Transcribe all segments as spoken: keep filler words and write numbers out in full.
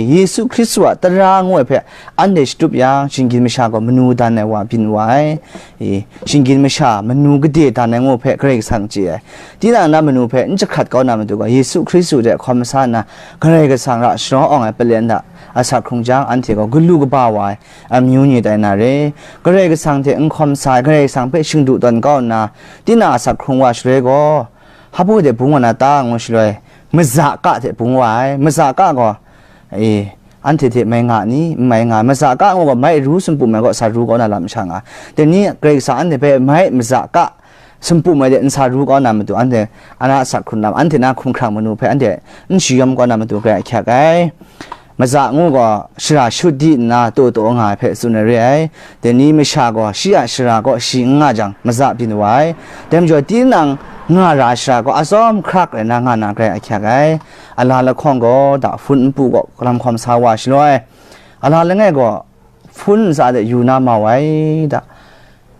Yesu Hkristu a tara ngu ai hpe anhte shatup yang, shinggyim masha gaw manu dan ai wa byin wa ai. E, shinggyim masha manu gade dan ai ngu hpe Karai Kasang chye ai. Tinang na manu hpe n jahkrat kau na matu gaw, Yesu Hkristu hte hkawm sa nna, Karai Kasang ra sharawng awng ai palem hta asak hkrung jang, anhte gaw galu kaba wa ai amyu ni tai na re. Karai Kasang hte n hkawm sa ai, Karai Kasang hpe shingdu tawn kau nna, tinang asak hkrung wa shaloi gaw, hpa baw hte bung wa na ta ngu shaloi, maza ka hte bung wa ai. Maza ka gaw, e, anhte hte mai nga ni? N mai nga. Maza ka ngu gaw, mai ru sumpu mai gaw, sa ru kau na lam sha nga. Dai ni Karai Kasang anhte hpe mai maza ka sumpu mai de n sa ru kau na matu, anhte ana asak hkrun lam, anhte na hkumhkrang manu hpe anhte n shayawm kau na matu, Karai ahkyak ai. Maza ngu gaw, shara shut di nna taw taw nga ai hpe tsun ai re ai. Dai ni masha gaw, shi a shara kaw shi n nga jang, maza byin wa ai. Dai majaw, tinang nga ra ai shara gaw, atsawm hkrak rai na nga na, Karai ahkyak ai. Ala lahkawng gaw, da hpun npu gaw, kalam hkawm sa wa shaloi, ala langai gaw, hpun ntsa de yu na mau ai, da.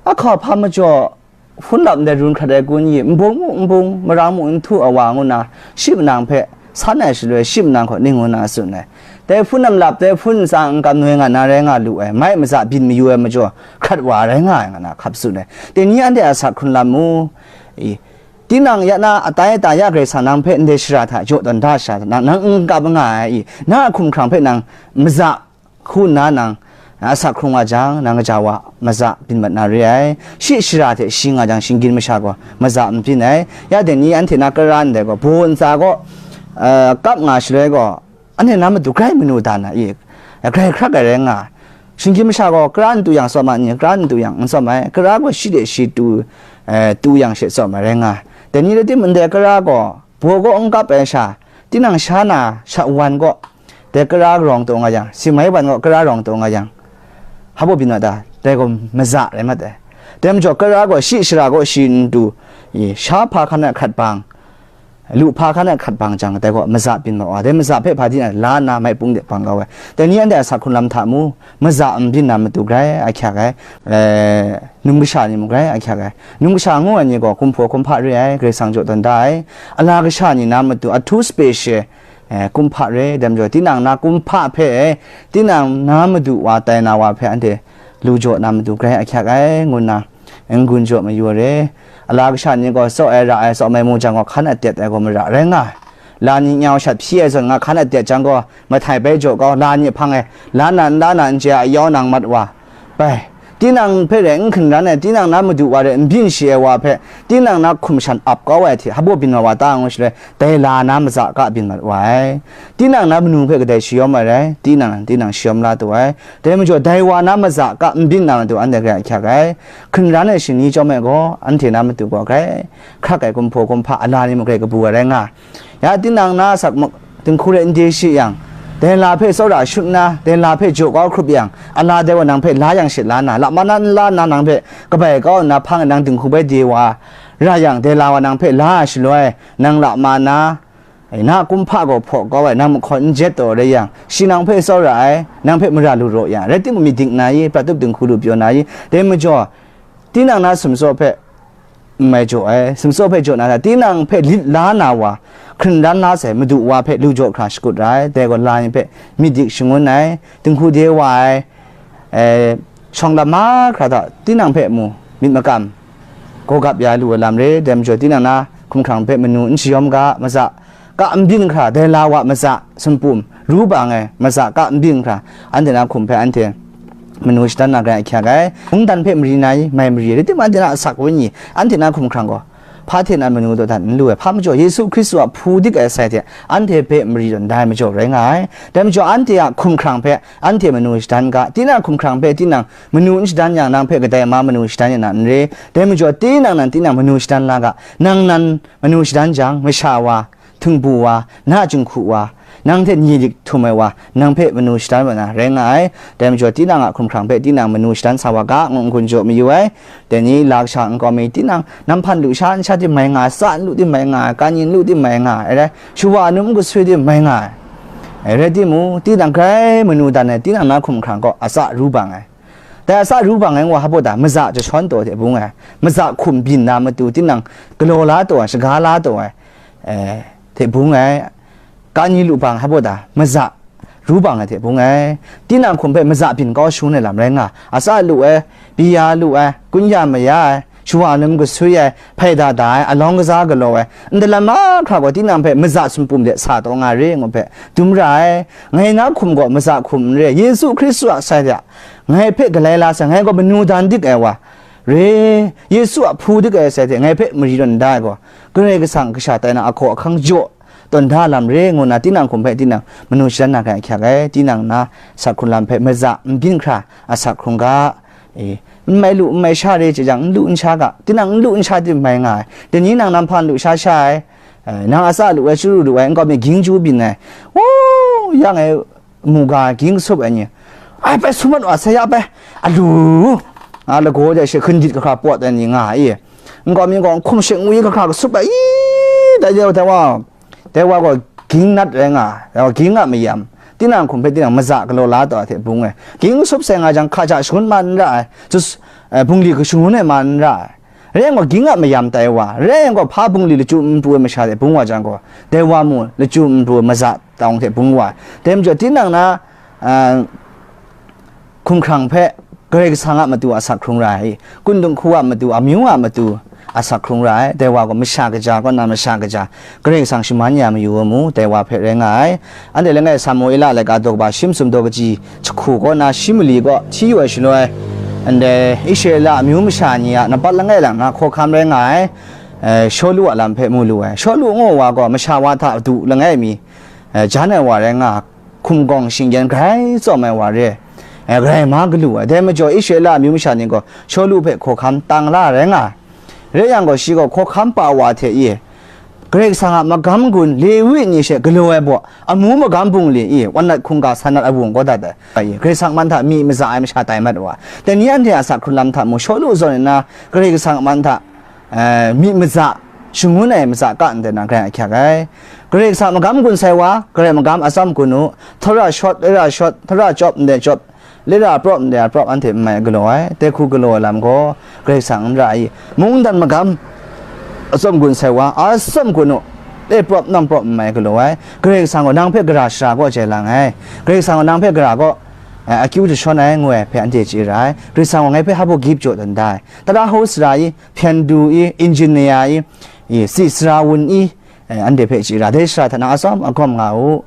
Ahkau hpa majaw, hpun lap ndai run hkrat ai kun i, nbung mu nbung, mara mu nhtu ai wa ngu na, shi manang hpe san ai shaloi, shi manang hkaw ning ngu na tsun ai. Dai hpun lam lap, dai hpun ntsa n kam noi nga na rai nga lu ai, mai maza byin mayu ai majaw, hkrat wa rai nga ai nga na hkap tsun ai. Dai ni anhte a asak hkrun lam mu, i, tinang ya na atai ata ya Karai Kasang nang hpe ndai shara hta jaw tawn da sha, nang, nang n kap nga ai, i, na a hkumhkrang hpe nang maza hku nna nang asak hkrung wa jang, nang kaja wa maza byin mat na re ai. Shi shara hte shi nga jang, shinggyim masha gaw maza n byin ai. Ya dai ni anhte na kara ndai gaw, baw ntsa gaw, eh, kap nga shaloi gaw, anhte na matu grai manu dan ai, grai hkrak ai rai nga ai. Shinggyim masha gaw kara n tu yang tsawm ai ni, kara n tu yang n tsawm ai, kara gaw shi de shi tu, eh, tu yang she tsawm ai rai nga ai. Dai ni rai timung, ndai kara gaw, baw gaw n kap ai sha, tinang sha na sha wan gaw, dai kara rawng taw nga yang, si mai wan gaw kara rawng taw nga yang, hpa baw byin wa ta, dai gaw maza rai mat ai. Dai majaw, kara gaw shi shara gaw shi n tu, i, sha hpa hkan a hkrat bang, lu hpa hkan a hkrat bang jang, dai gaw maza byin mat wa, dai maza hpe hpa di na la nna, maipung de bang kau ai. Dai ni anhte a asak hkrun lam hta mu, maza n byin na matu grai ahkyak ai, eh, num kasha ni mung grai ahkyak ai. Num kasha ngu ai ni gaw, kumhpaw kumhpa re ai, Karai Kasang jaw tawn da ai, ala kasha ni na matu, a too special, eh, kumhpa re, dai majaw, tinang na kumhpa hpe, tinang na madu wa tai na wa hpe anhte lu jaw na matu grai ahkyak ai, ngu nna n-gun jaw mayu ai re. Ala kasha ni gaw, tsawm ai, ra ai, tsawm ai mu jang gaw, hkan atet ai gaw mara rai nga ai. La ni nyau shat hpyi ai zawn nga hkan atet jang gaw, mahtai bai jaw kau, la ni hpang e, la na n la na n chye ai, ayau nang mat wa, bai, tinang hpe rai n hkinran ai, tinang na madu wa rai n byin shi ai wa hpe, tinang na hkum shan ap kau ai hte, hpa baw byin wa wa ta ngu shaloi, dai la na maza ka byin mat wa ai. Tinang na manu hpe kadai shayawm ai rai, tinang, tinang shayawm la tu ai. Dai majaw, dai wa na maza ka n byin na matu, anhte grai ahkyak ai. Hkinran ai shingni chyawm ai gaw, anhte na matu gaw grai hkrak ai, kumhpaw kumhpa, ala ni mung grai kabu ai rai nga ai. Ya tinang na asak ma-, dinghku rai n de shi yang, dai la hpe tsawra shut nna, dai la hpe jaw kau hkrup yang, ala dai wa nang hpe la yang she la na, lama na n la nna nang hpe kabai kau nna hpang e nang dinghku bai de wa ra yang, dai la wa nang hpe la ai shaloi, nang lama na, na kumhpa gaw hpaw kau ai, nang mahkawn n jet taw rai yang, shi nang hpe tsawra ai, nang hpe mara lu raw yang, rai timung, myit dik na i, prat tup dinghku lu pyaw na i, dai majaw, tinang na sumtsaw hpe, n mai jaw ai, sumtsaw hpe jaw na hta, tinang hpe lit la na wa, hkringran la sai madu wa hpe lu jaw hkra shakut ra ai, dai gaw la ni hpe myit dik shangun ai, dinghku de wa ai, eh, shawng lam mahkra hta tinang hpe mu myit makam, gaw gap ya lu ai lam re, dai majaw tinang na hkumhkrang hpe manu n shayawm ga, maza ka n byin hkra, dai la wa maza, sumpum, ru bang ai, maza ka n byin hkra, anhte na hkum hpe anhte manu shadan na grai ahkyak ai. Mungdan hpe mari na i, mai mari ai, rai timung, anhte na asak wenyi, anhte na hkumhkrang gaw, hpa hte na manu dawdan n lu ai, hpa majaw, Yesu Hkristu a hpu dik ai sai hte, anhte hpe mari tawn da ai majaw rai nga ai. Dai majaw, anhte a hkumhkrang hpe, anhte manu shadan ga, tinang hkumhkrang hpe, tinang manu n shadan yang, nang hpe kadai ma manu shadan ya na n re. Dai majaw, tinang nan tinang manu shadan la ga, nang nan manu shadan jang, masha wa, htingbu wa, na jinghku wa, nang hte ni dik htum ai wa, nang hpe manu shadan wa na rai nga ai. Dai majaw, tinang a hkumhkrang hpe tinang manu shadan sa wa ga, ngu n-gun jaw mayu ai. Dai ni la kasha nkau mi, tinang, nang hpan lu sha n sha tim mai nga ai, tsa n lu tim mai nga ai, kanyin lu tim mai nga ai, rai, shawa num n gasui tim mai nga ai. Rai timung, tinang grai manu dan ai, tinang na hkumhkrang gaw atsa ru bang ai. Dai atsa ru bang ai ngu hpa baw ta, maza jashawn taw hte bung ai, maza hkum byin na matu, tinang galaw la taw ai, shaga la taw ai, eh, hte bung ai, kani lu bang hpa baw ta, maza du bang ai hte bung ai. Tinang hkum hpe maza byin kau shangun ai lam rai nga, atsa lu ai, pyi ya lu ai, kun ya maya ai, shawa num gasui ai, hpai da da ai, alawng kaza galaw ai, ndalam mahkra gaw tinang hpe maza sumpu de sa taw nga re ngu hpe dum ra ai. Ngai na hkum gaw maza hkum n re, Yesu Hkristu a sai hte ngai hpe galai la sai, ngai gaw manu dan dik ai wa re, Yesu a hpu dik ai sai hte ngai hpe mari tawn da ai gaw, Karai Kasang kasha tai na ahkaw ahkang jaw tawn da lam re ngu na, tinang hkum hpe tinang manu shadan na hkrai ahkyak ai, tinang na asak hkrung lam hpe maza n byin hkra asak hkrung ga, e, n mai lu n mai sha re chye jang, n lu n sha ga, tinang n lu n sha tim mai nga ai, dai ni nang nam hpa n lu sha sha ai, e, nang atsa lu ai, chyaru lu ai, nkau mi ging chyu byin ai, o, yang e, mu ga, ging kasup ai ni, ai, bai sum mat wa, sa ya bai, alu, nga lagaw de she hkundit kahkra pawt ai ni nga ai, nkau mi gaw hkum shing wi kahkra kasup ai, i, dai de, dai wa, dai wa gaw ging nat rai nga, dai wa ging a mayam, tinang hkum hpe tinang maza galaw la taw ai hte bung ai, ging kasup sai nga jang, hka ja shangun ma n ra ai, sus, eh, bungli kashangun ai ma n ra ai, rai yang gaw, ging a mayam tai wa, rai yang gaw, hpa bungli lachyum n pru ai masha hte bung wa jang gaw, dai wa mu lachyum n pru ai maza tawng hte bung wa ai. Dai majaw, tinang na, ah, hkumhkrang hpe Karai Kasang a matu asak hkrung ra ai, kundung hku a matu, amyu a matu asak hkrung ra ai. Dai wa gaw, masha kaja kaw na masha kaja, Karai Kasang shaman ya mayu ai mu, dai wa hpe rai nga ai. Anhte langai Samuela laika daw kaba shi masum daw kaji jahku kaw na shi mali kaw hti yu ai shaloi, ndai Israela amyu masha ni a nampat langai lang na hkawhkam rai nga ai, eh, Shawlu a lam hpe mu lu ai. Shawlu ngu wa gaw masha wa hta du langai mi, eh, jan ai wa rai nga, hkum gawng shingyan grai tsawm ai wa re, eh, grai ma galu ai. Dai majaw Israela amyu masha ni gaw Shawlu hpe hkawhkam tang la rai nga ai. Rai yang gaw, shi gaw hkawhkam pa wa hte e, Karai Kasang a magam gun Lewi ni she galaw ai baw, amu magam bungli e, wan nat hkungga san nat awung kaw dat ai. Karai Kasang man hta myi maza ai masha tai mat wa. Dai ni anhte a asak hkrung lam hta mung, Shawlu zawn nna Karai Kasang man hta, eh, myi maza, shangun ai maza ka ndai na, grai ahkyak ai. Karai Kasang magam gun sai wa, Karai magam atsam gun u, htawra shawt, htawra shawt, htawra chyawp ndai chyawp, lera prawp ndai a prawp anhte n mai galaw ai, dai hku galaw ai lam gaw Karai Kasang n ra i? Mungdan magam atsam gun sai wa, atsam gun u, le prawp nang prawp n mai galaw ai. Karai Kasang gaw nang hpe gara shara kaw jai lang ai. Karai Kasang gaw nang hpe gara kaw, eh, akyu jashawn ai, ngu ai hpe anhte chye ra ai. Karai Kasang gaw ngai hpe hpa baw gip jaw dan da ai. Tara hau sara i, hpyen du i, engineer i, i, si sara wun i, eh, anhte hpe chye ra, dai shara hta na atsawm agawm nga u.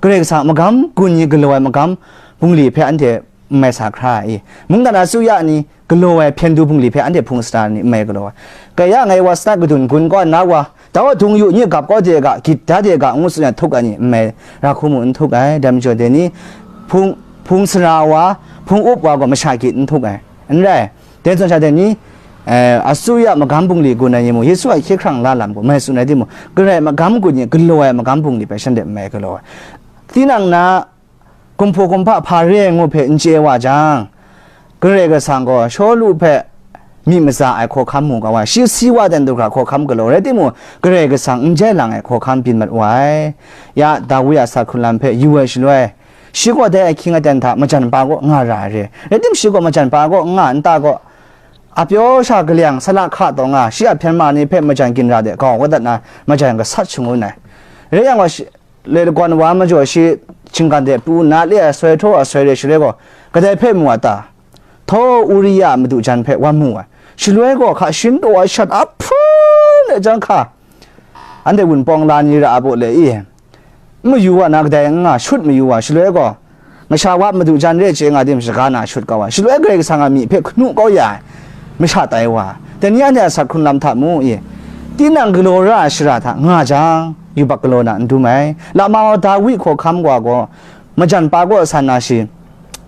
Karai Kasang a magam gun i galaw ai magam bungli hpe anhte n mai sa hkra i? Mungdan asuya ni galaw ai hpyen du bungli hpe anhte hpung sara ni n mai galaw ai. Kaya ngai wa sanat kadun gun kaw nna wa, dau adung yu, nye gap kaw de ga, git da de ga, ngu tsun ai htuk ai ni n mai, ra hku mu n htuk ai. Dai majaw, dai ni hpung, hpung sara wa, hpung up wa gaw masha gyit n htuk ai. N rai, dai zawn sha dai ni, eh, asuya magam bungli gun ai ni mung, Yesu a hkye hkrang la lam gaw mai tsun ai timung, Karai magam gun ni galaw ai magam bungli hpe shanhte n mai galaw ai. Tinang na kumhpaw kumhpa hpa re ai ngu hpe n chye wa jang, Karai Kasang gaw Shawlu hpe myi maza ai hkawhkam mu kau ai, shi si wa dan du hkra hkawhkam galaw, rai timung, Karai Kasang n jai lang ai hkawhkam byin mat wa ai. Ya, Dawi a asak hkrung lam hpe yu ai shaloi, shi gaw dai ahkying aten hta majan pa kaw nga ra ai re. Rai tim, shi gaw majan pa kaw n nga, nta gaw, a pyaw sha kalyang, sala hka taw nga, shi a hpyen ma ni hpe majan ginra de gau kau dat na, majan gasat shangun ai. Rai yang gaw, shi, le lagawn wa majaw shi, shinggan de pru nna le ai soi htaw ai soi re shaloi gaw, kadai hpe mu a ta? Htaw Uria a madu jan hpe wan mu ai. Shaloi gaw, hka shin taw ai shat ahpun ai jang hka, anhte wunpawng la ni ra a baw le i, n mayu wa na kadai n nga, shut mayu wa, shaloi gaw, masha wa madu jan re chye nga tim shaga na shut kau ai, shaloi Karai Kasang a myi hpe hkanu kau ya ai, masha tai wa, dai ni anhte a asak hkrung lam hta mu i? Tinang galaw ra ai shara hta nga jang, yubak galaw na n dum ai. Lama wa Dawi hkawhkam wa gaw, majan pa kaw san na shi,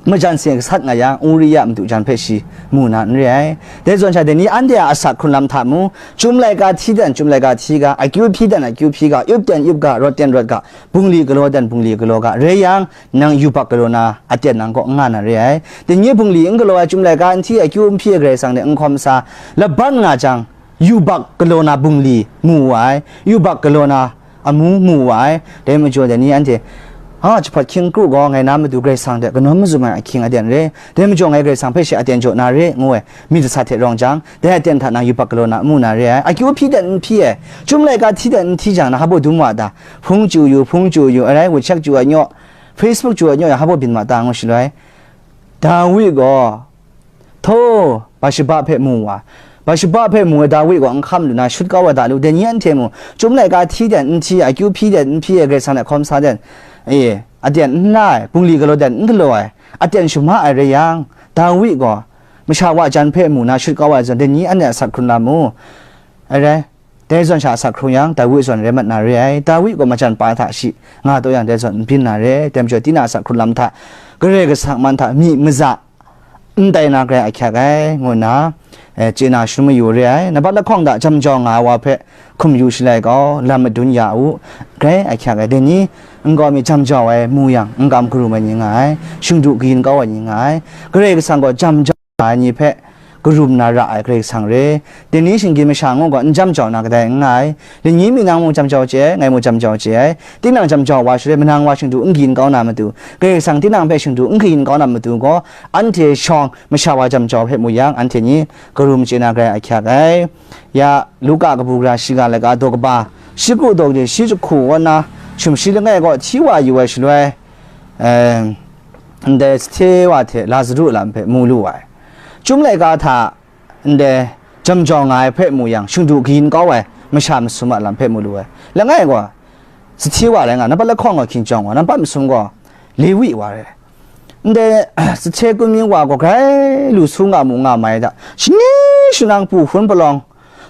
majan se gasat nga yang, Uria madu jan hpe shi mu na n re ai. Dai zawn sha, dai ni anhte a asak hkrung lam hta mu, Chyum laika hti dan, chyum laika hti ga, akyu hpyi dan, akyu hpyi ga, yup dan, yup ga, rawt dan, rawt ga, bungli galaw dan, bungli galaw ga, rai yang, nang yubak galaw na aten nang kaw n nga na re ai. Dai ni bungli n galaw ai, chyum laika n hti, akyu n hpyi ai Karai Kasang hte n hkawm sa, laban nga jang, yubak galaw na bungli mu wa ai, yubak galaw na amu mu wa ai. Dai majaw, dai ni anhte, ha, jahpawt hkying kru gaw ngai na matu Karai Kasang hte kanawn mazum ai ahkying aten re. Dai majaw, ngai Karai Kasang hpe she aten jaw na re, ngu ai myit dasa hte rawng jang, dai aten hta nang yubak galaw na amu na re ai. Akyu hpyi dan n hpyi ai, chyum laika hti dan n hti jang, nang hpa baw dum wa ta? Hpung chyu yu, hpung chyu yu, arai, wutshek chyu ai nyaw, Facebook chyu ai nyoi hpa byin ma ta ngu shaloi, Dawi gaw, htaw, Basheba hpe mu wa, Basheba hpe mu ai Dawi gaw n hkam lu na shut kau ai da lu, dai ni anhte mu, chyum laika hti den n hti, akyu hpyi den n hpyi ai, Karai Kasang hte hkawm sa den, e, aten n la ai, bungli galaw den n galaw ai, aten shama ai rai yang, Dawi gaw masha wa jan hpe mu na shut kau ai zawn, dai ni anhte asak hkrun la mu. Ai rai, dai zawn sha asak hkrung yang, Dawi zawn rai mat na re ai. Dawi gaw majan pa hta shi nga taw yang, dai zawn n byin na re ai. Dai majaw, tinang asak hkrun lam hta, Karai Kasang man hta myi maza n tai na grai ahkyak ai, ngu nna, eh, chye na shangun mayu re ai. Nambat lahkawng hta jam jau nga ai wa hpe hkum yu shalai kau, lam madun ya u, grai ahkyak ai. Dai ni nkau mi jam jau ai mu yang, n kam karum ai ni nga ai, shingdu kayin kau ai ni nga ai. Karai Kasang gaw jam jau ai ni hpe karum na ra ai Karai Kasang re. Dai ni shinggyim masha ngu gaw n jam jau na kadai n nga ai. Lani mi nang mung jam jau chye ai, ngai mung jam jau chye ai. Tinang jam jau wa shaloi, manang wa shingdu n kayin kau na matu, Karai Kasang tinang hpe shingdu n kayin kau na matu gaw, anhte shawng masha wa jam jau hpe mu yang, anhte ni karum chye na grai ahkyak ai. Ya, Luka kabu gara shiga laika daw kaba, shi kru daw de shi jahku kaw na, shum shi langai kaw hti wa yu ai shaloi, eh, ndai sahte wa hte Lazaru lam hpe mu lu ai. Chyum laika hta ndai jam jau nga ai hpe mu yang, shingdu kayin kau ai masha masum a lam hpe mu lu ai. Langai gaw, sahte wa rai nga, nambat lahkawng gaw hkinjawng wa, nambat masum gaw Lewi wa rai. Ndai sahte kunmying wa gaw grai lu su nga mu nga mai da, shani shanang pu hpun palawng,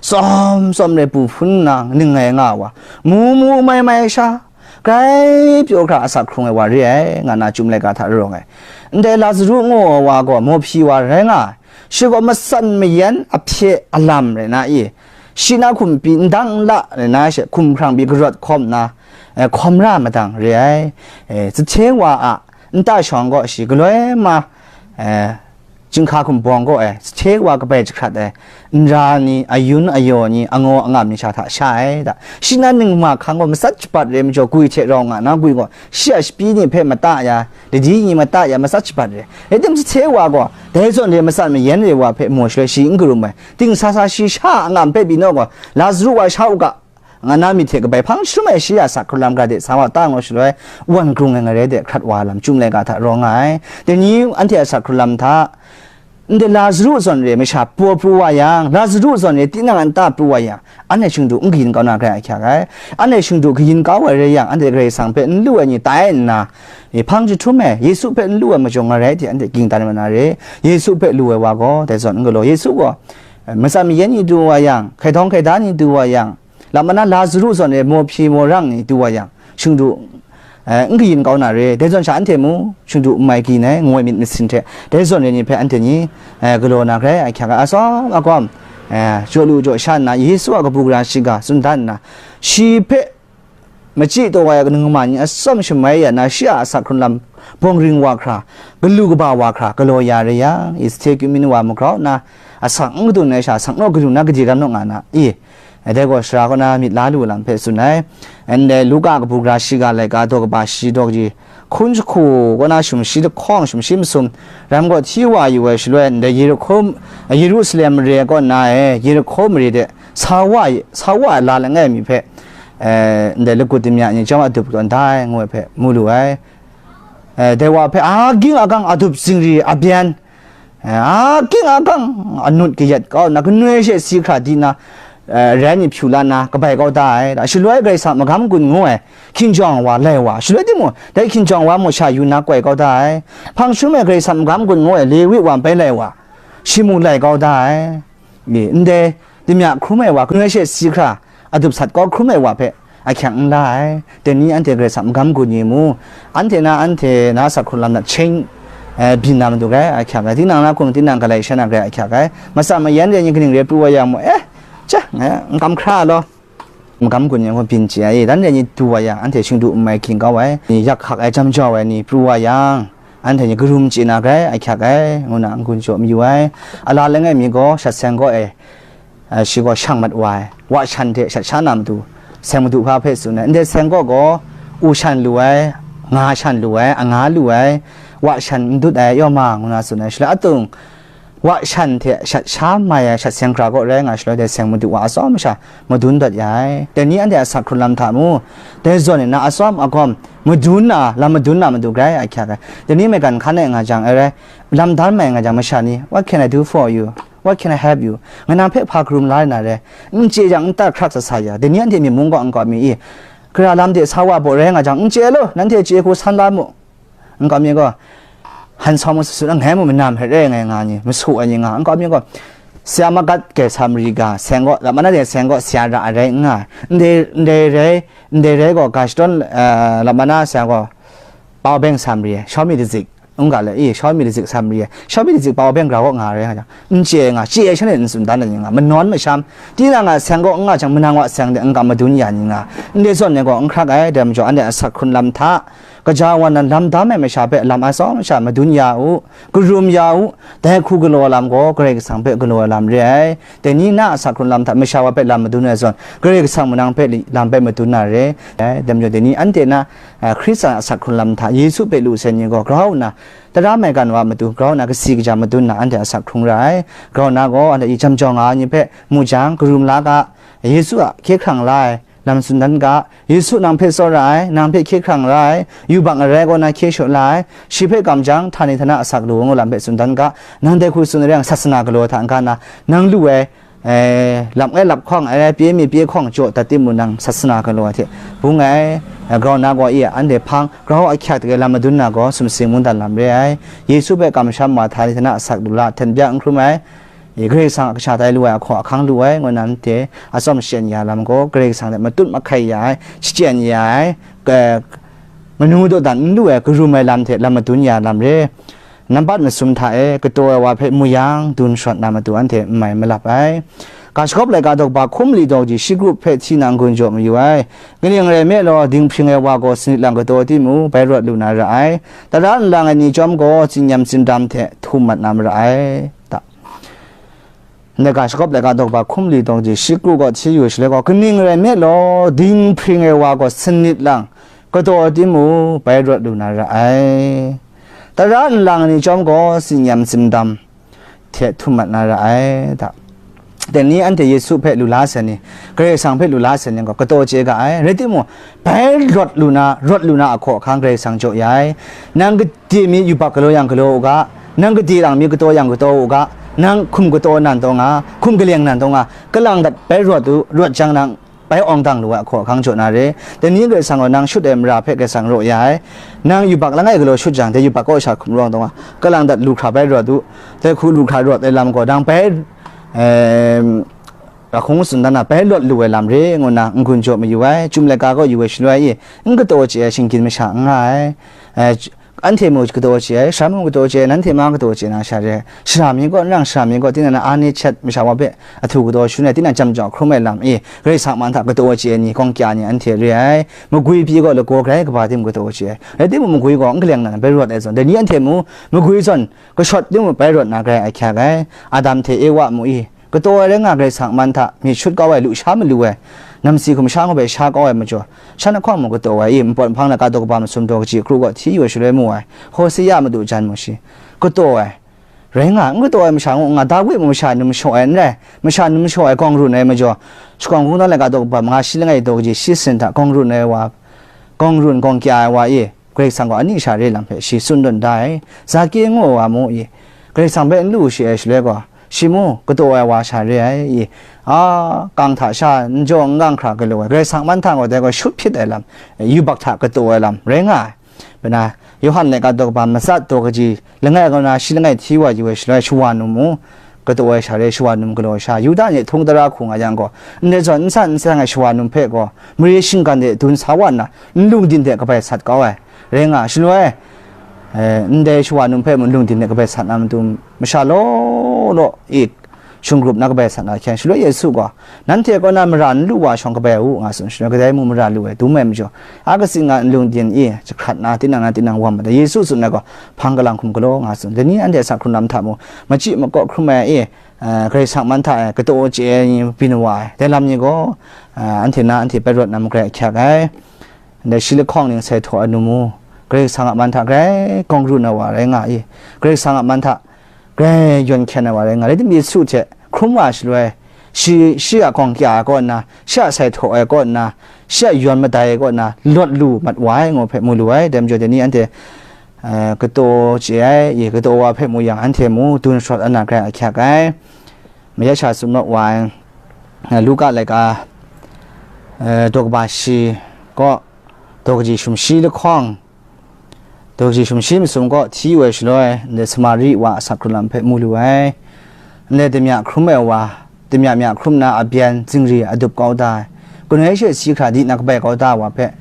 tsawm tsawm re pu hpun nna ning ngai nga wa, mu mu mai mai sha, grai pyaw hkra asak hkrung ai wa re ai, nga na Chyum laika hta rawng ai. Ndai Lazaru ngu ai wa gaw mawhpyi wa rai nga ai. Shi gaw matsan mayan ahpye alam rai na i, shi na hkum pyi ndang n la rai na she, hkum hkrang pyi karawt hkawm nna, eh, hkawm ra madang re ai. Eh, sahte wa a nta shawng gaw shi galoi ma, eh, chyinghka hkum bawng gaw ai, sahte wa kabai jahkrat ai, nra ni, ayun ayaw ni, angaw angam ni sha hta sha ai da. Shi na ning ma hkang gaw matsat shabat re majaw, gwi hte rau nga na gwi gaw, shi a shapyi ni hpe mata ya, ladi ni mata ya, matsat shabat re. Rai tim, sahte wa gaw dai zawn re matsat mayan re wa hpe mu shaloi, shi n karum ai. Ting sa sa shi sha a angam hpe pyi naw gaw, Lazaru wa sha u ga, nga na myit hte kabai hpang jahtum ai shi a asak hkrung lam ga de sa wa ta ngu shaloi, wan grung ai ngarai de hkrat wa lam Chyum laika hta rawng nga ai. Dai ni anhte a asak hkrung lam hta, ndai Lazaru zawn re masha paw pru wa yang, Lazaru zawn re tinang a nta pru wa yang, anhte shingdu n kayin kau na grai ahkyak ai. Anhte shingdu kayin kau ai rai yang, anhte Karai Kasang hpe n lu ai ni tai nna, e, hpang jahtum ai, Yesu hpe n lu ai majaw ngarai hte anhte ging dan ai wa na re. Yesu hpe lu ai wa gaw dai zawn n galaw. Yesu gaw, eh, matsan mayan ni du wa yang, hkaidawng hkaida ni du wa yang, lam mana Lazaru zawn e mawhpyi mawrang ni du wa yang, shingdu, eh, n kayin kau na re. Dai zawn sha anhte mu, shingdu n mai kayin ai, ngu ai myit masin hte, dai zawn re ni hpe anhte ni, eh, galaw na grai ahkyak ai. Atsawm agawm, eh, jaw lu jaw sha nna, Yesu a kabu gara shiga tsun dan nna, shi hpe machyi taw ai ningma ni atsawm shamai ya na, shi a asak hkrung lam bawng ring wa hkra, galu kaba wa hkra galaw ya re yang, Eshthe kyu mi wa magrau nna, asak n gadun ai sha, asak naw gadun na, gade ram naw nga na i? Dai gaw sara kaw na myit la lu lam hpe tsun ai. Ndai Luka kabu gara shiga laika daw kaba shi daw kaji hkun jahku kaw na, shum shi lahkawng, shum shi masum, ram gaw hti wa yu ai shaloi, ndai Yerihko, Yerusalem mare kaw na e, Yerihko mare de sa wa, sa wa ai la langai mi hpe, eh, ndai lagut damya ni chyawm adup tawn da ai, ngu ai hpe mu lu ai. Eh, dai wa hpe a ging a gang adup zingri abyan, eh, a ging a gang anut kayat kau nna, kanoi she si hkra di nna, eh, rai ni hpyu la nna kabai kau da ai. Da shaloi Karai Kasang magam gun ngu ai hkinjawng wa lai wa, shaloi timung, dai hkinjawng wa mung sha yu nna koi kau da ai. Hpang jahtum ai Karai Kasang magam gun ngu ai Lewi wa bai lai wa, shi mung lai kau da ai. E, ndai damya hkrum ai wa, kanoi she si hkra adup sat kau hkrum ai wa hpe ahkyak n la ai. Dai ni anhte Karai Kasang magam gun ni mu, anhte na, anhte na asak hkrung lam na cheng, eh, byin na matu grai ahkyak ai. Tinang na hkum, tinang galai sha na grai ahkyak ai. Matsan mayan re ni kaning re pru wa yang mu, eh, cha, eh, n kam hkra law. Magam gun ni gaw byin chye ai, dan re ni du wa yang, anhte shingdu n mai kayin kau ai, ni yak hkak ai, jam jau ai ni pru wa yang, anhte ni karum chye na grai ahkyak ai, ngu na n-gun jaw mayu ai. A la langai mi gaw shat seng kaw e, eh, shi gaw shang mat wa ai, wa shan hte shat sha na matu, seng madu hpa hpe tsun ai. Ndai seng kaw gaw, u shan lu ai, nga shan lu ai, anga lu ai, wa shan n dut ai, yaw ma, ngu na tsun ai. Shaloi atung, wa shan hte shat sha mai ai shat seng hkra kaw rai nga shaloi, dai seng madu wa atsawm sha madun dat ya ai. Dai ni anhte a sak hkrun lam hta mu, dai zawn e na atsawm agawm madun na, lam madun na madu grai ahkyak ai. Dai ni maigan hkan e nga jang, e rai, lam dan mai nga jang, masha ni, "What can I do for you? What can I help you?" Ngai nang hpe hpa karum la na re? N chye jang, n ta hkrak sa sa ya. Dai ni anhte myi mung gaw n kawp mi i? Gara lam de sa wa baw rai nga jang, n chye lu, nanhte chye hku san la mu. N kawp mi gaw, han sawm mu sut sut, ngai mu manam hpe re ngai nga ni, masu ai ni nga, n kawp mi gaw, sya magat ke Samari ga, seng gaw, lam mana de seng gaw, sya ra ai rai n nga, ndai, ndai rai, ndai rai gaw, ga shadawn, eh, lam mana sya gaw, pau beng Samari, shawmi dazik, n ga le, i, shawmi dazik Samari, shawmi dazik pau beng grau gaw nga rai nga jang, n chye nga, chye ai shanhte n tsun dan ai ni nga, manawn masham, tinang a seng gaw n nga jang, manang wa seng de n ga madun ya ni nga, ndai zawn ni gaw, n hkrak ai, dai majaw, anhte a sak hkrun lam hta, Kaja wa nan lam dam ai masha hpe lam atsawm sha madun ya u, karum ya u, dai hku galaw ai lam gaw Karai Kasang hpe galaw ai lam re ai. Dai ni na a sak hkrun lam hta masha wa hpe lam madun ai zawn, Karai Kasang manang hpe li-, lam hpe madun na re ai. Dai majaw dai ni anhte na, a, Hkristu a sak hkrun lam hta Yesu hpe lu sai ni gaw grau nna, tara maigan wa matu grau nna kasi kaja madun nna anhte a sak hkrung ra ai. Grau nna gaw anhte i jam jaw nga ai ni hpe mu jang, karum la ga, Yesu a hkye hkrang la ai, lam tsun dan ga, Yesu nang hpe tsawra ai, nang hpe hkye hkrang ra ai, yubak arai kaw na hkye shaw la ai, shi hpe kam jang, htani htana asak lu ai lam hpe tsun dan ga, nang dai hku tsun ai rai yang, sasana galaw hta n-ga na, nang lu ai, eh, lap ngai lap hkawng, arai pye mi pye hkawng jaw dat timung, nang sasana galaw ai hte bung ai, eh, grau na gaw i, anhte hpang, grau ahkyak dai lam madun na gaw, sumsing mungdan lam re ai, Yesu hpe kamsham wa, htani htana asak lu la, hten bya n hkrum ai, I, Karai Kasang a kasha tai lu ai ahkaw ahkang lu ai, ngu na nanhte atsawm shaten ya lam gaw, Karai Kasang hte matut mahkai ya ai, shachyen ya ai, ka-, manu dawdan n lu ai, karum ai lam hte lam madun ya lam re. Nampat masum hta e, kataw ai wa hpe mu yang, dun shawt na matu anhte n mai malap ai. Ga shagawp laika daw kaba hkum li daw kaji shi grup hpe hti nang gun jaw mayu ai. Kaning rai nme law, dinghpring ai wa gaw sanit lang kataw timung, bai rawt lu na ra ai. Tara nlang ai ni chyawm gaw, tsinyam tsindam hte htum mat na mara ai. Ta. Ndai ga shagawp laika daw kaba hkum li daw kaji shi kru gaw hti yu shaloi gaw, kaning rai nme law, dinghpring ai wa gaw sanit lang kataw timung, bai rawt lu na ra ai. Tara nlang ni chyawm gaw, tsinyam tsindam hte htum mat na ra ai, ta. Dai ni anhte Yesu hpe lu la sai ni, Karai Kasang hpe lu la sai ni gaw, kataw chye ga ai. Rai timung, bai rawt lu na, rawt lu na ahkaw ahkang Karai Kasang jaw ya ai. Nang gade mi yubak galaw yang galaw u ga, nang gade lang mi kataw yang kataw u ga, nang hkum kataw nan taw nga, hkum kaleng nan taw nga, kalang dat bai rawt u, rawt jang nang bai awng dang lu ai ahkaw ahkang jaw na re. Dai ni Karai Kasang gaw nang shut ai mara hpe Karai Kasang raw ya ai. Nang yubak langai galaw shut jang, dai yubak kaw sha hkum rawng taw nga, kalang dat lu hkra bai rawt u, dai hku lu hkra rawt ai lam gaw, nang bai, em, Ra hkung tsun dan na bai lawt lu ai lam re ngu na n-gun jaw mayu ai, Chyum laika kaw yu ai shaloi e, n kataw chye ai shinggyim masha n nga ai. Eh, anhte mung kataw chye ai, sara mung kataw chye ai, nanhte ma kataw chye na sha re. Sara mi kaw n rang, sara mi kaw tinang na a ni chat masha wa hpe ahtu kataw shangun ai, tinang jam jau hkrum ai lam e, Karai Kasang man hta kataw chye ai ni, gawng kya ni anhte re ai. Magwi pyi gaw lagaw grai kaba tim kataw chye ai. Rai timung, magwi gaw n kaleng na bai rawt ai zawn, dai ni anhte mung magwi zawn kashawt timung bai rawt na grai ahkyak ai. Adam hte Ewa mu i, kataw ai rai nga, Karai Kasang man hta myit shut kau ai, lusha malu ai, namsi hkum sha ngu bai sha kau ai majaw, shan ahkawng mung kataw ai i, npawt nhpang na ka daw kaba masum daw kaji kru gaw hti yu ai shaloi mu ai, Hosea madu jan mung shi, kataw ai, rai nga, n kataw ai masha ngu nga, Dawi mung masha num shaw ai n rai, masha num shaw ai gawng run ai majaw, shakawng hkungdawn laika daw kaba manga shi langai daw kaji shi sin hta gawng run ai wa, gawng run gawng kya ai wa i, Karai Kasang gaw ani sha re lam hpe shi tsun tawn da ai. Zake ngu ai wa mu i, Karai Kasang hpe n lu shi ai shaloi gaw, shi mu kataw ai wa sha re ai i, a, kang hta sha n jaw n gang hkra galaw ai, Karai Kasang man hta gaw dai gaw shut hpyit ai lam, yubak hta kataw ai lam rai nga ai. Pena, Yawhan laika daw kaba matsat daw kaji langai kaw na shi langai hti wa yu ai shaloi, shawa num mu, kataw ai sha re, shawa num galaw ai sha, Yuda ni htung tara hku nga yang gaw, ndai zawn n san n seng ai shawa num hpe gaw, mare shinggan de dun sa wa nna, n lungdin de kabai sat kau ai, rai nga ai. Shaloi, eh, ndai shawa num hpe mung lungdin de kabai sat na matu, masha law law e, shung grup na kabai sat na hkyen, shaloi Yesu gaw, nanhte kaw na mara n lu wa shawng kabai u, nga tsun, shaloi kadai mung mara lu ai dum ai majaw, a katsing a n lungdin e jahkrat na, tinang na tinang wam ai, Yesu tsun ai gaw, hpang kalang hkum galaw, nga tsun, dai ni anhte a sak hkrun lam hta mung, machyi makaw hkrum ai e, eh, Karai Kasang man hta e kataw chye ai ni byin wa ai, dai lam ni gaw, eh, anhte na anhte bai rawt na magrai ahkyak ai. Ndai shi lahkawng ning sai htaw ai nu mu, Karai Kasang a man hta grai gawng run ai wa rai nga i, Karai Kasang a man hta Dai yawn hkyen ai wa rai nga, rai timung, Yesu hte hkrum wa shaloi, shi, shi a gawng kya ai kaw nna, shi a sai htaw ai kaw nna, shi a yawn madai ai kaw nna, lawt lu mat wa ai ngu hpe mu lu ai. Dai majaw, dai ni anhte, eh, kataw chye ai, i kataw wa hpe mu yang, anhte mu dun sharawt ana grai ahkyak ai. Mayat sha tsun mat wa ai, eh, Luka laika, eh, daw kaba shi kaw, daw kaji sumshi lahkawng, daw kaji sumshi masum kaw hti woi shaloi, ndai Samari wa a asak hkrun lam hpe mu lu ai. Ndai damya hkrum ai wa, damya mya hkrum nna a byen zingri adup kau da ai, kanu ai she si hkra di na kabai kau da ai wa hpe,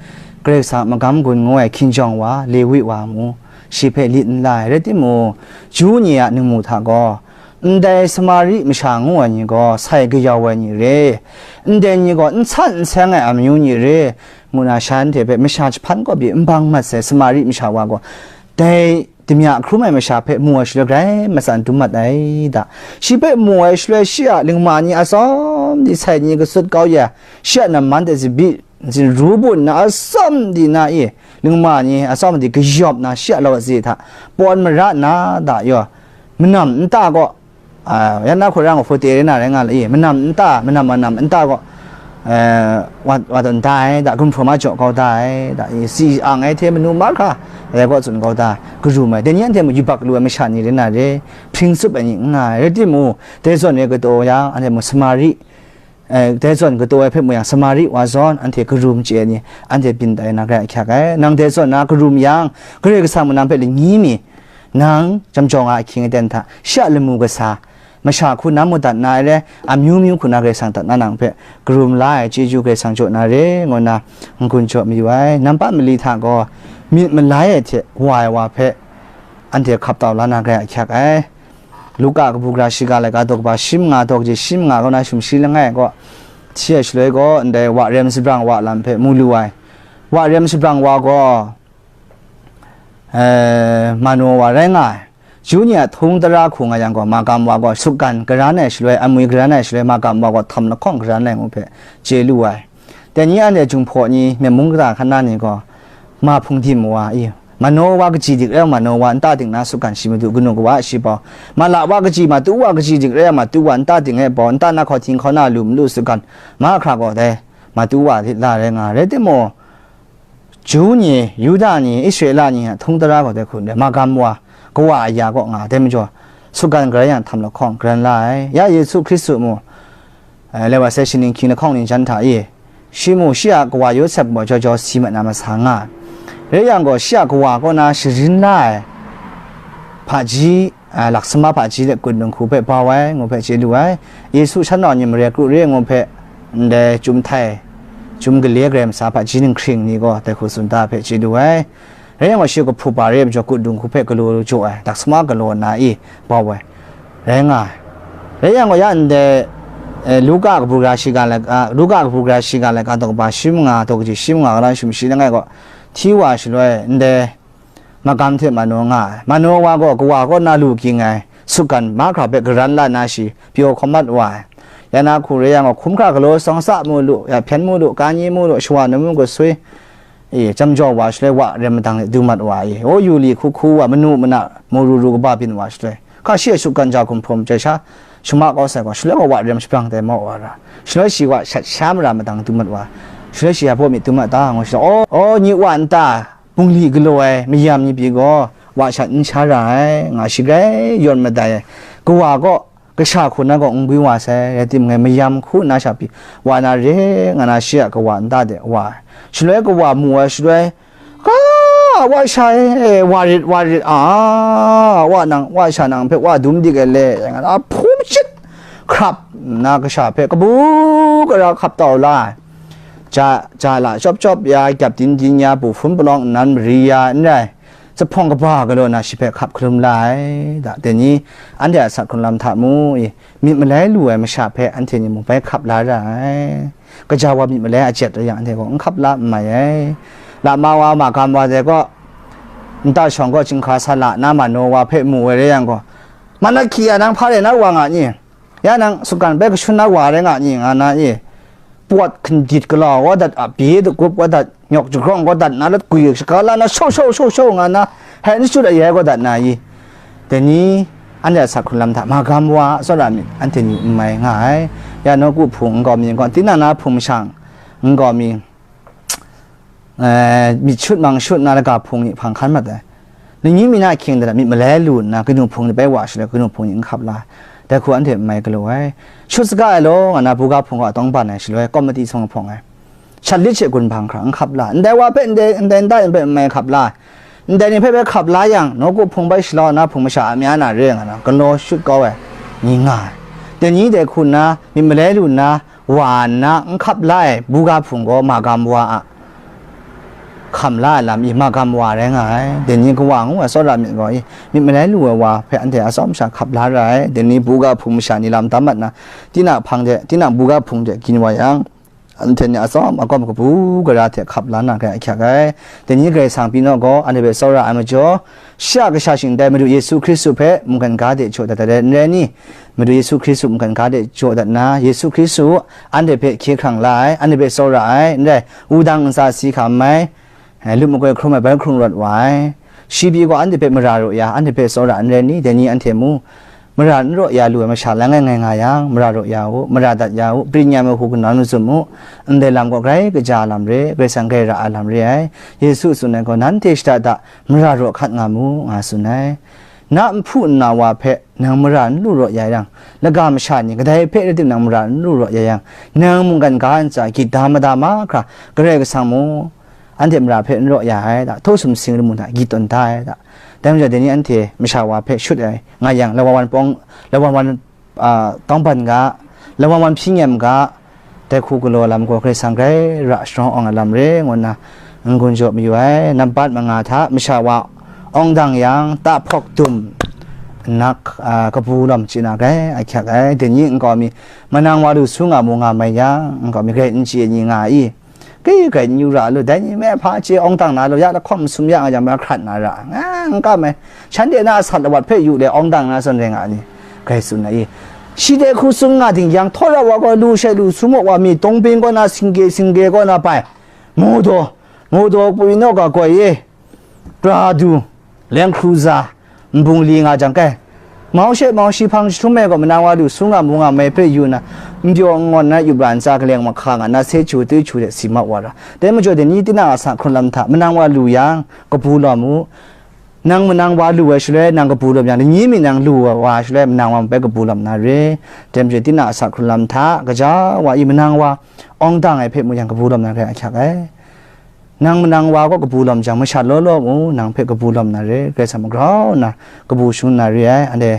Karai Kasang a magam gun ngu ai hkinjawng wa, Lewi wa mu, shi hpe lit n la ai. Rai timung, Ju ni a ningmu hta gaw, ndai Samari masha ngu ai ni gaw sai kayau ai ni re, ndai ni gaw n san n seng ai amyu ni re, ngu na shanhte hpe masha jahpan kaw pyi n bang mat sai Samari masha wa gaw, dai damya hkrum ai masha hpe mu ai shaloi grai matsan dum mat ai da. Shi hpe mu ai shaloi shi a lingma ni atsawm di sai ni kasut kau ya, shi a namman hte zabi zinru bun na atsawm di na i, lingma ni atsawm di kayawp na shi a lawt si hta pawn mara na da yaw, manam nta gaw, a, yan na hku rang hku te rai na rai nga la i, manam nta, manam manam nta gaw, eh, wa, wa tawn da ai, da gumhpraw ma jaw kau da ai, da i, si ang ai hte manu mahkra, rai gaw tsun kau da, karum ai, dai ni anhte mu yubak lu ai masha ni rai na re, hpring tsup ai ni n nga ai, rai timung, dai zawn e kataw yang, anhte mu Samari, eh, dai zawn kataw ai hpe mu yang, Samari wa zawn, anhte karum chye ai ni, anhte byin tai na grai ahkyak ai, nang dai zawn na karum yang, Karai Kasang manam hpe lani mi, nang jam jaw nga ahkying aten hta, shi a lamu kasa, masha hku na mung dat na ai re, amyu myu hku na Karai Kasang dat na nang hpe karum la ai chyeju Karai Kasang jaw na re, ngu nna n-gun jaw mayu ai. Nampa mali hta gaw myit malai ai hte wa ai wa hpe anhte hkap tau la na grai ahkyak ai. Luka kabu gara shiga laika daw kaba shi manga daw kaji shi manga kaw na sumshi langai gaw, hti ai shaloi gaw, ndai wa rem sabrang wa lam hpe mu lu ai. Wa rem sabrang wa gaw, eh, manu wa rai nga ai. Ju ni a htung tara hku nga yang gaw, magam wa gaw sukgan garan ai shaloi, amwi garan ai shaloi, magam wa gaw htam lahkawng garan ai ngu hpe chye lu ai. Dai ni anhte Jinghpaw ni, myen mung kata hkan na ni gaw, ma hpung dim wa i, manu wa kaji dik rai yang, manu wa nta ding na sukgan shi madu kanu kawa a shi bau, mala wa kaji, matu wa kaji dik rai yang, matu wa nta ding e bau, nta na hkau hting hkau na lu malu sukgan, mahkra gaw dai matu wa lit la rai nga ai. Rai timung, Ju ni, Yuda ni, Israela ni a htung tara gaw dai hku ndai magam wa, kawa aya kaw nga ai, dai majaw, sukgan garan yang htam lahkawng garan la ai. Ya Yesu Hkristu mu, eh, lai wa sai shaning hkying lahkawng ning jan hta i, shi mu shi a kawa Yawsep gaw jau jau si mat na masa nga ai. Rai yang gaw, shi a kawa kaw na sharin la ai hpaji, a, laksama hpaji de kut nhku hpe bau ai, ngu hpe chye lu ai. Yesu shan nau ni mare kru re ngu hpe, ndai chyum htai, chyum gale grai masa hpaji ninghkring ni gaw dai hku tsun da hpe chye lu ai. Rai yang gaw, shi kahpu pa re ai majaw kut nhku hpe galaw jaw ai, laksama galaw nna i bau ai, rai nga ai. Rai yang gaw, ya ndai, eh, Luka kabu gara shiga laika, Luka kabu gara shiga laika daw kaba shi manga, daw kaji shi manga kaw na sumshi langai gaw, hti wa shaloi, ndai magam hte manu nga ai. Manu wa gaw kawa kaw na lu ging ai sukgan mahkra hpe garan la na shi pyaw hkawm mat wa ai. Ya na hku re yang gaw, hkum hkra galaw tsawng tsa mu lu, ya hpyen mu lu, ka ni mu lu, shawa num mu gasui, e, jam jaw wa shaloi wa rem madang de du mat wa ai. O, yu li hku hku wa, manu mana, mu ru ru kaba byin wa shaloi, hka shi e sukgan ja gumhpraw machyai sha, shama kau sai gaw, shaloi gaw wa rem shabrang tai maw wa ra, shaloi shi wa shat sha mara madang du mat wa, shaloi shi ya baw myit du mat ta, ngu shaloi, o, o, nyi wa nta, bungli galaw ai mayam ni pyi gaw, wa shat n sha ra ai, nga shi grai yawn madai ai. Kawa gaw, kasha hku na gaw n gwi wa sai, rai timung, mayam hku na sha pyi, wa na re, nga na shi a kawa nta de wa ai. Shaloi kawa mu ai shaloi, ka, wa sha e, wa rit, wa rit, a, wa nang, wa sha nang hpe wa dum dik ai le, nga na hpum chyit hkrap nna kasha hpe kabu gara hkap tau la ai. Ja, ja la chyawp chyawp ya, gyap din din ya, bu hpun palawng nnan mari ya, n rai, zahpawng kaba galaw na shi hpe hkap hkalum la ai. Da, dai ni, anhte a asak hkrun lam hta mu i, myit malai lu ai masha hpe anhte ni mung bai hkap la ra ai. Kaja wa myit malai a jet rai yang, anhte gaw n hkap la n mai ai. Lama wa, magam wa dai gaw, nta shawng gaw chyinghka sa la na, manu wa hpe mu ai rai yang gaw, Malahki a nang hpa rai na wa nga ni? Ya nang sukgan bai kashun na wa rai nga ni, nga na i? Pawt hkindit galaw wa dat, a pyi dagup wa dat, nyawk jagrawng wa dat na, lat gwi shaga la na, shau shau shau shau nga na, hai n shut ayai wa dat na i? Dai ni, Anhte a sak hkrun lam hta magam wa a tsawra myit anhte ni n mai nga ai. Ya nawku hpung nkau mi, nkau tinang na hpung mashang nkau mi, eh, myit shut mang shut na laga hpung ni hpang hkan mat ai. Ningyi mi na ahkying de myit malai lu nna kanu hpung ni bai wa shaloi kanu hpung ni n hkap la ai. Dai hku anhte n mai galaw ai. Shut saga ai law nga na buga hpung gaw atawng ban ai shaloi kawmati sawng hpawng ai. Shat lit she gun hpang hkra n hkap la, ndai wa hpe ndai ndai nta yin hpe n mai hkap la, ndai ni hpe bai hkap la yang, nawku hpung bai shalau na hpung masha a mya na re nga na, galaw shut kau ai ni nga ai. Dai ni dai hku nna, myit malai lu nna, wa nna, n hkap la ai buga hpung gaw magam wa a hkam la ai lam i magam wa rai nga ai. Dai ni kawa ngu ai tsawra myit gaw i, myit malai lu ai wa hpe anhte atsawm sha hkap la ra ai. Dai ni buga hpung masha ni lam tam mat na, tinang hpang de, tinang buga hpung de gin wa yang, anhte ni atsawm akawm kabu gara hte hkap la na rai ahkyak ai. Dai ni Karai Kasang pyi naw gaw, anhte hpe tsawra ai majaw, shi a kasha shingtai Madu Yesu Hkristu hpe mungkan ga de jaw dat ai n rai ni? Madu Yesu Hkristu mungkan ga de jaw dat nna, Yesu Hkristu anhte hpe hkye hkrang la ai, anhte hpe tsawra ai, n rai, wudang ntsa si hkam ai, eh, lut makoi hkrum ai bai hkrung rawt wa ai. Shi pyi gaw anhte hpe mara raw ya, anhte hpe tsawra n rai ni? Dai ni anhte mu, mara n raw ya lu ai masha langai ngai nga yang, mara raw ya u, mara dat ya u, pringyan ai hku kanawn mazum u, ndai lam gaw grai kaja ai lam re, Karai Kasang grai ra ai lam re ai. Yesu tsun ai gaw, nanhte shada da mara raw hkat nga mu, nga tsun ai. Na nhpu nna wa hpe nang mara n lu raw ya yang, laga masha ni kadai hpe rai tim nang mara n lu raw ya yang, nang mungkan ga ntsa gyit da mada mahkra, Karai Kasang mung anhte mara hpe n raw ya ai da, htaw sumsing lamu hta gyit tawn da ai da. Dai majaw, dai ni anhte masha wa hpe shut ai nga yang, lawan wan pawng, lawan wan, a, tawng ban ga, lawan wan hpyi nyem ga, dai hku galaw lam gaw Karai Kasang grai ra sharawng awng ai lam re, ngu nna n-gun jaw mayu ai. Nambat manga hta masha wa awng dang yang, tahpawk dum nnak, a, kabu lawm chye na grai ahkyak ai. Dai ni nkau mi, manang wa lu su nga mu nga mai yang, nkau mi grai n chye ni nga i? Kai grai n yu ra lu, dai ni me hpa chye awng dang na lu, ya lahkawng masum ya nga jang, ma hkrat na ra, nga n kam ai. Shanhte na a sat lawat hpe yu le awng dang na zawn rai nga ni? Grai tsun ai. Shi dai hku tsun nga ding yang, htaw ra wa gaw lu she lu su maw wa mi, Dongping kaw na, Singge, Singge kaw na bai, Modaw, Modaw pwi naw ga goi e, Prado, Land Cruiser, nbung li nga jang kai. Mau she mau shi hpang jahtum ai gaw manang wa lu su nga mu nga mai hpe yu na, n pyaw n ngawn na yup ra ntsa kaleng mahka nga na, se chu tui chu de si mat wa ra. Dai majaw, dai ni tinang a sa hkrun lam hta manang wa lu yang, kabu lawm u. Nang manang wa lu ai shaloi, nang kabu lawm yang, lani mi nang lu wa shaloi, manang wa bai kabu lawm na re. Dai majaw, tinang a sa hkrun lam hta, gaja wa i manang wa awng dang ai hpe mu yang, kabu lawm na re ahkyak ai. Nang manang wa gaw kabu lawm jang, masha law law mu, nang hpe kabu lawm na re, Karai Kasang magrau nna kabu shangun na re ai, anhte.